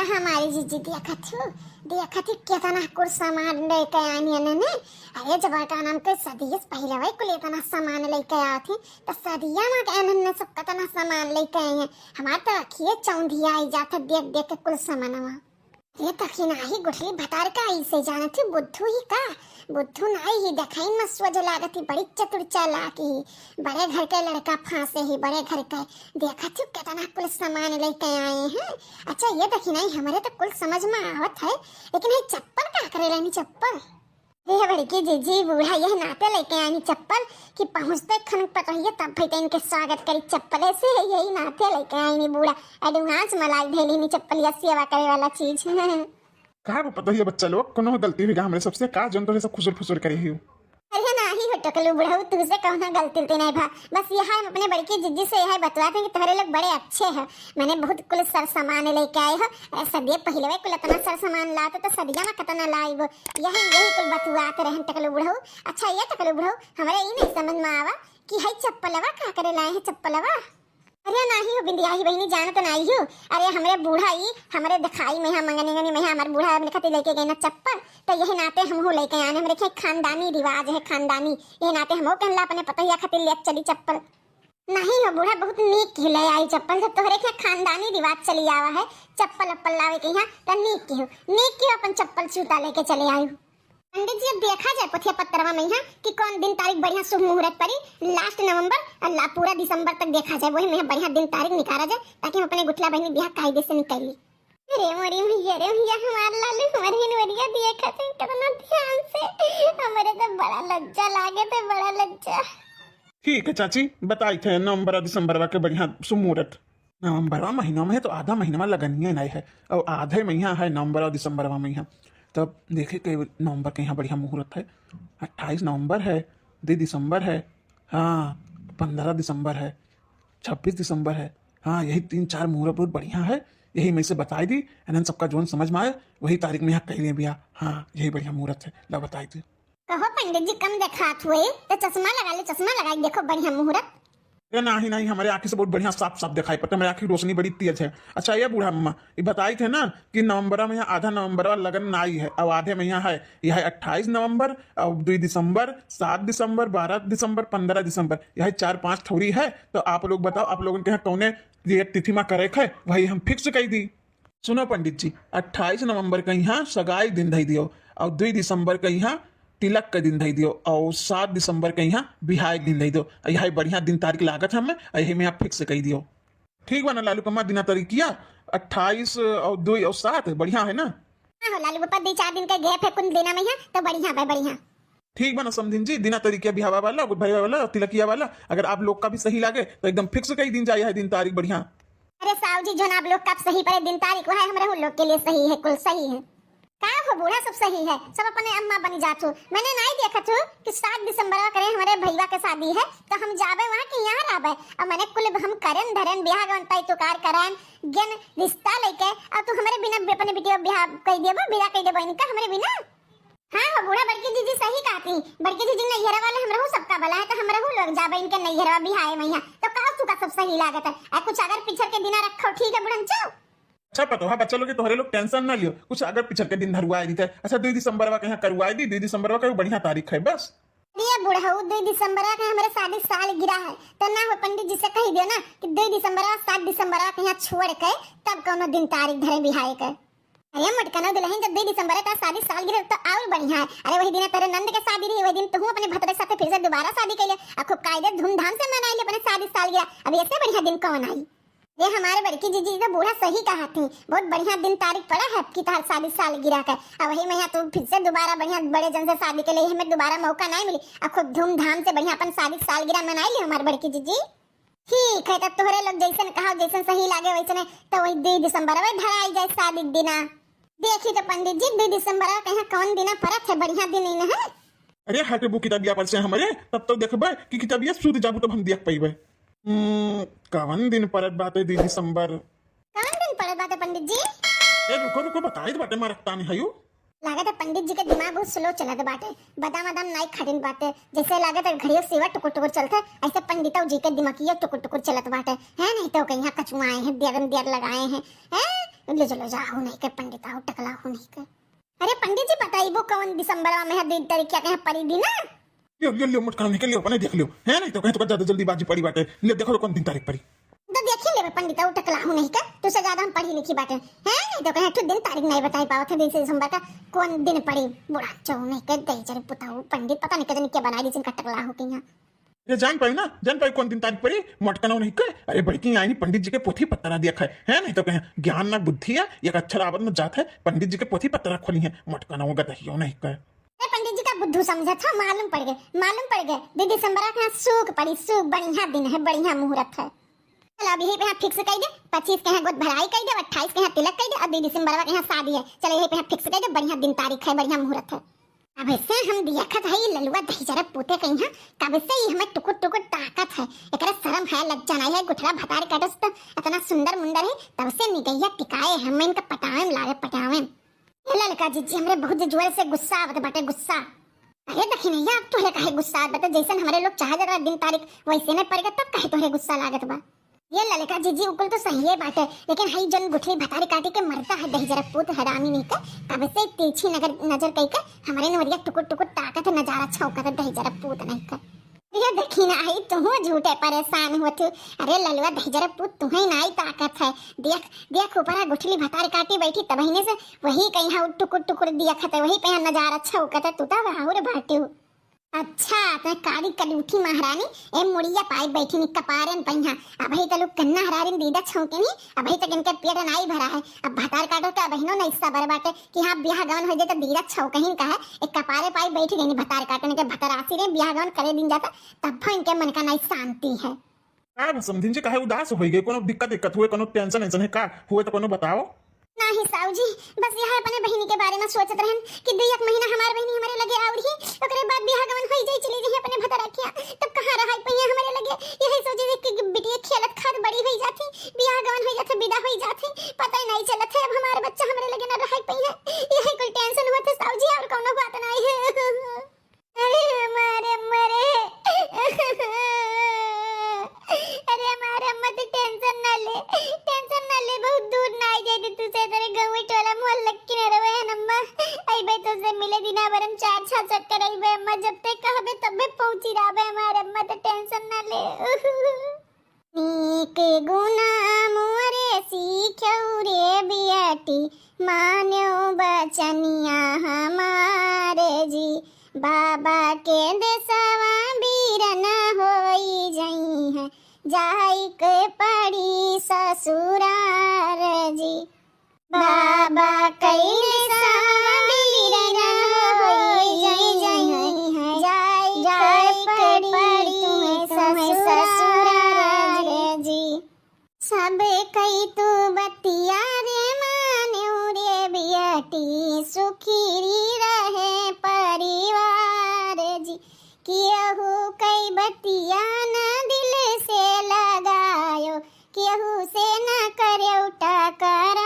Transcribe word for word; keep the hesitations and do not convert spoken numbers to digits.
हमारी जीजी देखत हूँ, देखत हूँ कितना कुल सामान लेके आनी है ने। अरे जब का नाम के सदिये से पहिले वही कुल इतना सामान लेके आवत ही, तो सदिया में के इन्हन सब कितना सामान लेके आई है। हमार तो अखिए चौंधिया आई जात है देख देख के कुल सामानवा। ये तखिनाही गुठली भतार का ऐसे जानत ही बुद्धू ही का? बुद्धू नाई ही, देखाई में सोझ लागत ही, बड़ी चतुर चालाक ही। बड़े घर के लड़का फांसे ही, बड़े घर के। देखत ही कितना कुल सामान लेके आए हैं। अच्छा, ये तखिनाही हमरे तो कुल समझ में आवत है, लेकिन ये चप्पल का करे लेनी चप्पल? रे बड़की जीजी, बूढ़ा यह नाते लेके आनी चप्पल कि पहुँचते खन पतोहिए तब भई तो इनके स्वागत करी चप्पले से, यही नाते लेके आनी बूढ़ा। Advance में लाई धेली नी चप्पलिया सेवा करे वाला चीज। का वो पतोहिया बच्चा लोग, कोनो गलती हुई हमरे सबसे, का जन तो है सब खुसुर फुसुर करे ही। अरे नाही हो टकलू बुढ़ऊ, तुझसे कौनो गलती उलती नहीं भा। बस यह हम अपने बड़की जीजी से यह बतवाते हैं कि तुम्हारे लोग बड़े अच्छे हैं, मैंने बहुत कुल सर सामान लेके आए हो। अरे सदिये पहिले कुल इतना सर सामान लाते तो सदिया में कितना लाई वो। यही यही कुल बतुआत रहन टकलू बुढ़ऊ। अच्छा ये टकलू बुढ़ऊ, हमरे ई नहीं समझ में आवा कि हई चप्पलवा का करे लाए हैं चप्पलवा? अरे नाही हो बिंदिया ही बहिनी, जानत नाही हो। अरे हमरे बूढ़ा ई हमरे दिखाई में है, मंगनी गनी में है, हमर बूढ़ा हमरे खातिर लेके गए ना चप्पल, तो यही नाते हम हो लेके आने। हमरे के खानदानी रिवाज है, खानदानी। यही नाते हमो कहला अपने पतोहिया खातिर ले चली चप्पल। नहीं हो बूढ़ा, बहुत नीक के ले आई चप्पल। जब तोहरे के खानदानी रिवाज चली आवा है चप्पल अप्पल लावे के यहाँ, तो नीक के हो, नीक के हो अपन चप्पल जूता लेके चले आयु। पंडित जी, अब देखा जाए पोथिया पत्तरवा में यहाँ कि कौन दिन तारीख बढ़िया शुभ मुहूर्त पड़ी, last नवंबर और ला-, पूरा दिसंबर तक देखा जाए, वही में बढ़िया दिन तारीख निकाला जाए, ताकि हम अपने गुठला बहिनी बियाह कायदे से निकाल ली। अरे मोरी मैया रे मैया, हमार लालू हमार हिनवरिया देखत है कितना ध्यान से, हमरे तो बड़ा लज्जा लागे थे, बड़ा लज्जा। ठीक है चाची, बताई थे नवंबर और दिसंबरवा के बढ़िया शुभ मुहूर्त। नवंबरवा महीना में है तो आधा महीना में लगनिया नहीं है, और आधे महीना है नवंबर और दिसंबरवा महीना। तब देखे के नवंबर के यहाँ बढ़िया मुहूर्त है, अट्ठाईस नवंबर है, दो दिसंबर है, हाँ, पन्द्रह दिसंबर है, छब्बीस दिसंबर है। हाँ, यही तीन चार मुहूर्त बहुत बढ़िया है, यही में से बताई दी। एनन सबका जोन समझ में आए वही तारीख में यहाँ कह लें भैया। हाँ, यही बढ़िया मुहूर्त है, ला बताई दी। कहो पंडित जी, कम देखात हुए तो चश्मा लगा ले, चश्मा लगाई देखो बढ़िया मुहूर्त। अरे नाही नाही, हमरे आँखी से बहुत बढ़िया साफ साफ देखाई पड़ता, हमरे आँखी की रोशनी बड़ी तेज है। अच्छा ये बूढ़ा अम्मा, ये बताई थे ना कि नवंबर में यहाँ आधा नवंबर लगन ना आई है, अब आधे में यहाँ है, यह है अट्ठाईस नवंबर, अब दो दिसंबर, सात दिसंबर, बारह दिसंबर, पन्द्रह दिसंबर, यह चार पाँच ठौरी है। तो आप लोग बताओ, आप लोगन के यहाँ कौने ये तिथि में करे है, वही हम fix कर दी। सुनो पंडित जी, अट्ठाईस नवंबर के यहाँ सगाई दिन धई दियो, और दो दिसंबर के यहाँ तिलक के दिन धई दियो, और सात दिसंबर के यहाँ बिहाय के दिन धई दियो। यही बढ़िया दिन तारीख लागत है हमें, यही में आप fix कर दियो। ठीक बा ना लालू कम्मा, दिना तारीखिया अट्ठाईस और दो और सात बढ़िया है ना? हाँ हो लालू पापा, दो चार दिन के gap है कुल दिना में यहाँ, तो बढ़िया बा, बढ़िया। ठीक बा ना समधिन जी, दिना तारीखिया बिहावा वाला, गुड़ भरवा वाला, तिलकिया वाला, अगर आप लोग का भी सही लागे तो एकदम fix कर दिन जाए है दिन तारीख बढ़िया। अरे साहू जी, जोन आप लोग का सही पड़े दिन तारीख, वह हमरे लोग के लिए सही है, कुल सही है। का हो बूढ़ा, सब सही है, सब अपने अम्मा बनी जात हो। मैंने नहीं देखत हो कि सात दिसंबर करे हमरे भईवा के शादी है, तो हम जाबे वहाँ के यहाँ रहबे। और मैंने कुल हम करन धरन ब्याह गवन तय तुकार करन, गेन रिश्ता लेके, और तू हमरे बिना अपने बिटिया ब्याह कर देबो, विदा कर देबो इनका हमरे बिना। हाँ हो बूढ़ा, बड़की जीजी सही कहती। बड़की जीजी नैहरा वाले हमरहू सबका बला है, तो हमरहू लोग जाबे इनके नैहरवा बिहाए मैया। तो का तू का सब सही लागत है? आ कुछ अगर पिछर के दिना रखो, ठीक है बुढ़न चो। अच्छा पतोहा बच्चा लोग के तोहरे लोग tension ना लियो, कुछ अगर पिछर के दिन धरुआए दी थे। अच्छा दो दिसंबरवा के यहाँ करुआए दी, दो दिसंबरवा का बढ़िया तारीख है बस। ये बुढ़ऊ, दो दिसंबरवा के हमरे शादी साल गिरा है, तो ना हो पंडित जी से कही दियो ना कि दो दिसंबरवा सात दिसंबरवा के यहाँ छोड़ के तब कौनो दिन तारीख धरे बिहाए के। अरे मोटकनो दुल्हन, जब दो दिसंबर का शादी सालगिरह तो और बढ़िया है। अरे वही दिन तेरे नंद के शादी रही, वही दिन तू अपने भतरे के साथे फिर से दोबारा शादी कैले, आ खूब कायदे धूमधाम से मनाई ले अपने शादी सालगिरह। अब ऐसे बढ़िया दिन कौन आई? ये हमारे बड़की जीजी तो बूढ़ा सही कहा थी, बहुत बढ़िया दिन तारीख पड़ा है आपकी तहार शादी सालगिरह का। अब वही में यहाँ तू फिर से दोबारा बढ़िया बड़े जन से शादी कैले, हमें दोबारा मौका नहीं मिली। अब खूब धूमधाम से बढ़िया अपन शादी सालगिरह मनाई ले हमारे बड़की जीजी। ठीक है, तब तोहरे लोग जैसन कहा, जैसन सही लागे वैसने, तो वही दो दिसंबर में धराई जाए शादी के दिना। देखी तो पंडित जी, दो दिसंबर के यहाँ कौन दिना परत है, बढ़िया दिन इन है। अरे हटबू किताबिया पर से हमरे, तब तो देखबे कि किताबिया सूत जाबू तब हम देख पइबे। हम्म, कवन दिन परत बाटे दो दिसंबर? कवन दिन परत बाटे पंडित जी? ए रुको रुको, बताई तो बाटे मारकतानी हयू। लागत है पंडित जी के दिमाग बहुत slow चलत बाटे, बादाम वादाम नाई खाटिन बाटे, जैसे लागत है घड़ियो सेवा टुकुर टुकुर चलत है, ऐसे पंडितौ जी के दिमागियो टुकुर टुकुर चलत बाटे। है नहीं तो कहीं कचुआए हैं, देर में देर लगाए हैं, हैं? ले चलो, जाओ नहीं के पंडित, आओ टकला हो नहीं के। अरे पंडित जी, बताइबो कौन दिसंबर में है, दो तारीख क्या कहीं पड़ी दी ना? लियो, लियो, लियो, मोटकनवा नहीं के लियो, अपने देख लियो, है नहीं तो कहीं तो ज्यादा जल्दीबाजी पड़ी बाटे। लियो, देखो कौन दिन तारीख पड़ी। तो देखी लेबे पंडित, उ टकला हूँ नहीं के, तुझसे ज्यादा हम पढ़ी लिखी बाटे, हैं? नहीं तो कहीं ठू दिन तारीख नहीं बताई पावत है, बीस दिसंबर का कौन दिन पड़ी। बूढ़ा चौ नहीं के दहिजर पुताऊ पंडित, पता नहीं के जन के बनाई दी जिनका टकला हो के यहाँ। ये जान पाई ना, जान पाई कौन दिन तारीख पड़ी, मोटकनवा नहीं के। अरे बड़की आईनी पंडित जी के पोथी पत्तरा दिया खाए, है नहीं तो कहीं ज्ञान ना बुद्धि है, एक अक्षर आवत न जात है, पंडित जी के पोथी पत्तरा खोली है, मोटकनवा गदहियो नहीं के। अरे पंडित जी का बुद्धू समझत हो, मालूम पड़ गए, मालूम पड़ गए। दो दिसंबर का सूख पड़ी, सूख, बढ़िया दिन है, बढ़िया मुहूर्त है। चलो अब यही पे यहाँ fix कर दे, पच्चीस के यहाँ गोद भराई कर दे, अट्ठाईस के यहाँ तिलक कर दे, और दो दिसंबर के यहाँ शादी है। चलो यही पे यहाँ fix कर दे, बढ़िया दिन तारीख है, बढ़िया मुहूर्त है। अब ऐसे हम देखत है, ये ललुआ दहिजरा पूते कहीं है, कब से ये हमें टुकुर टुकुर ताकत है। एकरा शर्म है, लज्जा नहीं है, गुठला भतारी काटस तो इतना सुंदर मुंदर है, तब से निगैया टिकाए हम इनका पटावे में लागे, पटावे में। ए ललका जीजी, हमरे बहुत जोर से गुस्सा आवत बाटे, गुस्सा। अरे दखिनैया, अब तोहरे काहे गुस्सा आवत बाटे? जैसन हमरे लोग चाहे जरा दिन तारीख वैसे न पड़ेगा, तब काहे तोहरे गुस्सा लागत बा? ये ललका जीजी, उकुल तो सही है बाटे, लेकिन हई जन गुठली भतारी काटी के मरता है दहिजरा पूत हरामी नहीं के, तब से तिरछी नगर, नजर कई के हमरे नोरिया टुकुर टुकुर ताकत है, नजारा छौकत है दहिजरा पूत नहीं के। ये देखी ना, आई तुहू झूठे परेशान होत हो। अरे ललुआ दहिजरा पूत, तुहे नाई ताकत है। देख, देख ऊपरा गुठली भतारी काटी बैठी, तबहिने से वही कहीं टुकुर टुकुर दिया खत है, वही पे नजारा छौकत है, तू तो बाहुर भाटी हो। अच्छा, ते काली कलूठी महारानी, ए मुड़िया पाई बैठी नी कपारन पहिया। अबही तलु कन्ना हरारिन दीदा छौके नी, अबही तक इनके पेट नाई भरा है। अब भतार काटो के अबहिनो नहीं सबर बाटे कि हाँ, ब्याह गवन हो जाए तो दीदा छौकहिन का है। एक कपारे पाई बैठी गई नी भतार काटने के, भतरासी रे, ब्याह गवन करे दिन जाता, तब इनके मन का नाई शांति है। का भा समधिन जी, काहे उदास होई गए? कोनो दिक्कत, दिक्कत हुए, कोनो tension, वेंशन है का? हुए तो कोनो बताओ। नाही साऊ जी, बस यह अपने बहिनी के बारे में सोचत रहन कि दू एक महीना हमार बहिनी हमारे लगे आउर ही, ओकरे बाद बियाह गवन होई जाई, चली जाई अपने भतरा किया, तब कहाँ रहाई पइया हमारे लगे। यही सोचे कि बिटिया खेलत खात बड़ी होई जाती, बियाह गवन होई जाते, विदा होई जाती, पता ही नहीं चलत है अब हमारे बच्चा हमारे लगे न रहाई पइया। यही कुल tension होत है साऊ जी, और कौनो बात नहीं है। अरे हमारे अम्मा रे। अरे हमारे अम्मा, तू tension ना ले, tension ना ले, बहुत दूर ना आई जाए तू से, तेरे गाँव टोला मोहल्ला किनारे वहन अम्मा। आई भाई तुझसे मिले दिना भर हम चार छह चक्कर आई भाई अम्मा, जब ते कहबे तबे पहुँची रहा भाई हमारे अम्मा, तो tension ना ले। नीक गुना मोरे सीख्यौ रे बियटी, मान्यौ बचनिया हमार जी। बाबा के देसवा बीरन होई जइहैं, जाइके पड़ी ससुरार जी। बाबा कइले सावन बीरन होई जइहैं, जाइके पड़ी तुम्हें ससुरार जी। सब कई तू बतिया रे मान्यौ रे बियटी, सुखी रहे परिवार जी। केहू कई बतिया न दिल से लगायो, केहू से न करेउ टकरार।